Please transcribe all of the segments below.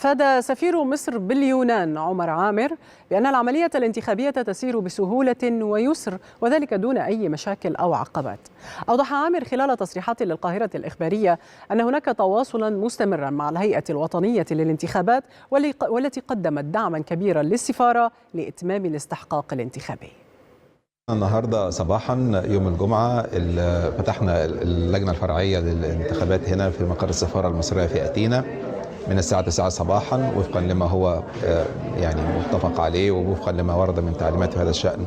أفاد سفير مصر باليونان عمر عامر بأن العملية الانتخابية تسير بسهولة ويسر، وذلك دون أي مشاكل أو عقبات. أوضح عامر خلال تصريحات للقاهرة الإخبارية أن هناك تواصلا مستمرا مع الهيئة الوطنية للانتخابات والتي قدمت دعما كبيرا للسفارة لإتمام الاستحقاق الانتخابي. النهارده صباحا يوم الجمعة فتحنا اللجنة الفرعية للانتخابات هنا في مقر السفارة المصرية في أثينا من الساعة 9 صباحا، وفقا لما هو يعني متفق عليه ووفقا لما ورد من تعليمات في هذا الشأن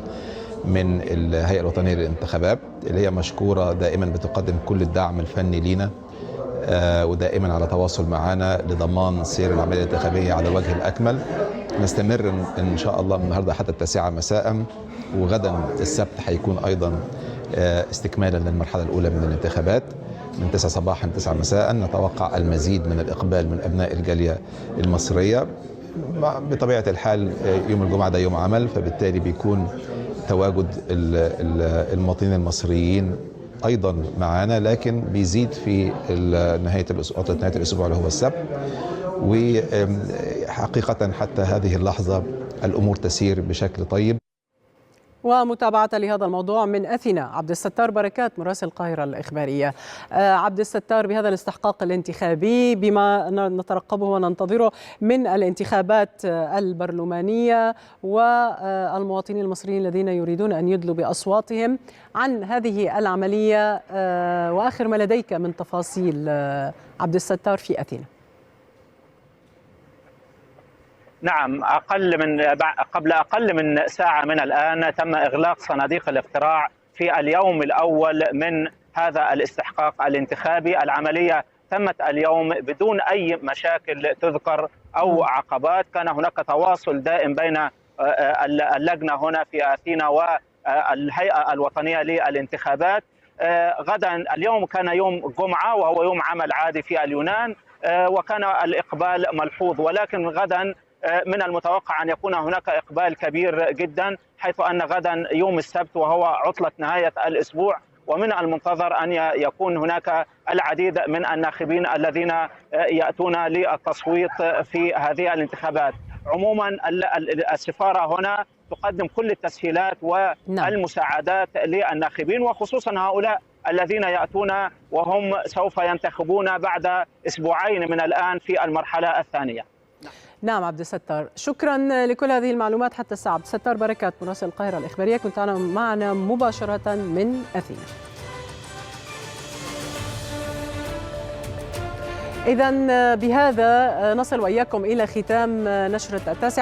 من الهيئة الوطنية للانتخابات، اللي هي مشكورة دائما بتقدم كل الدعم الفني لينا ودائما على تواصل معنا لضمان سير العملية الانتخابية على الوجه الأكمل. نستمر إن شاء الله من النهارده حتى 9 مساء، وغدا السبت هيكون أيضا استكمالا للمرحلة الأولى من الانتخابات من 9 صباحا 9 مساء. نتوقع المزيد من الإقبال من أبناء الجالية المصرية. بطبيعة الحال يوم الجمعة ده يوم عمل، فبالتالي بيكون تواجد المواطنين المصريين أيضا معانا، لكن بيزيد في نهاية الأسبوع، عطلة نهاية الأسبوع اللي هو السبت. وحقيقة حتى هذه اللحظة الأمور تسير بشكل طيب. ومتابعة لهذا الموضوع من أثينا عبد الستار بركات مراسل القاهرة الإخبارية. عبد الستار، بهذا الاستحقاق الانتخابي، بما نترقبه وننتظره من الانتخابات البرلمانية والمواطنين المصريين الذين يريدون أن يدلوا بأصواتهم عن هذه العملية، وآخر ما لديك من تفاصيل عبد الستار في أثينا. نعم، قبل أقل من ساعة من الآن تم إغلاق صناديق الاقتراع في اليوم الأول من هذا الاستحقاق الانتخابي. العملية تمت اليوم بدون أي مشاكل تذكر أو عقبات. كان هناك تواصل دائم بين اللجنة هنا في أثينا والهيئة الوطنية للانتخابات. غدا اليوم كان يوم جمعة وهو يوم عمل عادي في اليونان، وكان الإقبال ملحوظ، ولكن غدا من المتوقع أن يكون هناك إقبال كبير جدا، حيث أن غدا يوم السبت وهو عطلة نهاية الأسبوع، ومن المنتظر أن يكون هناك العديد من الناخبين الذين يأتون للتصويت في هذه الانتخابات. عموما السفارة هنا تقدم كل التسهيلات والمساعدات للناخبين، وخصوصا هؤلاء الذين يأتون وهم سوف ينتخبون بعد أسبوعين من الآن في المرحلة الثانية. نعم عبد الستار، شكرا لكل هذه المعلومات حتى الساعة. عبد الستار بركات مراسل القاهرة الإخبارية كنت معنا مباشرة من أثينا. إذا بهذا نصل وإياكم إلى ختام نشرة 9.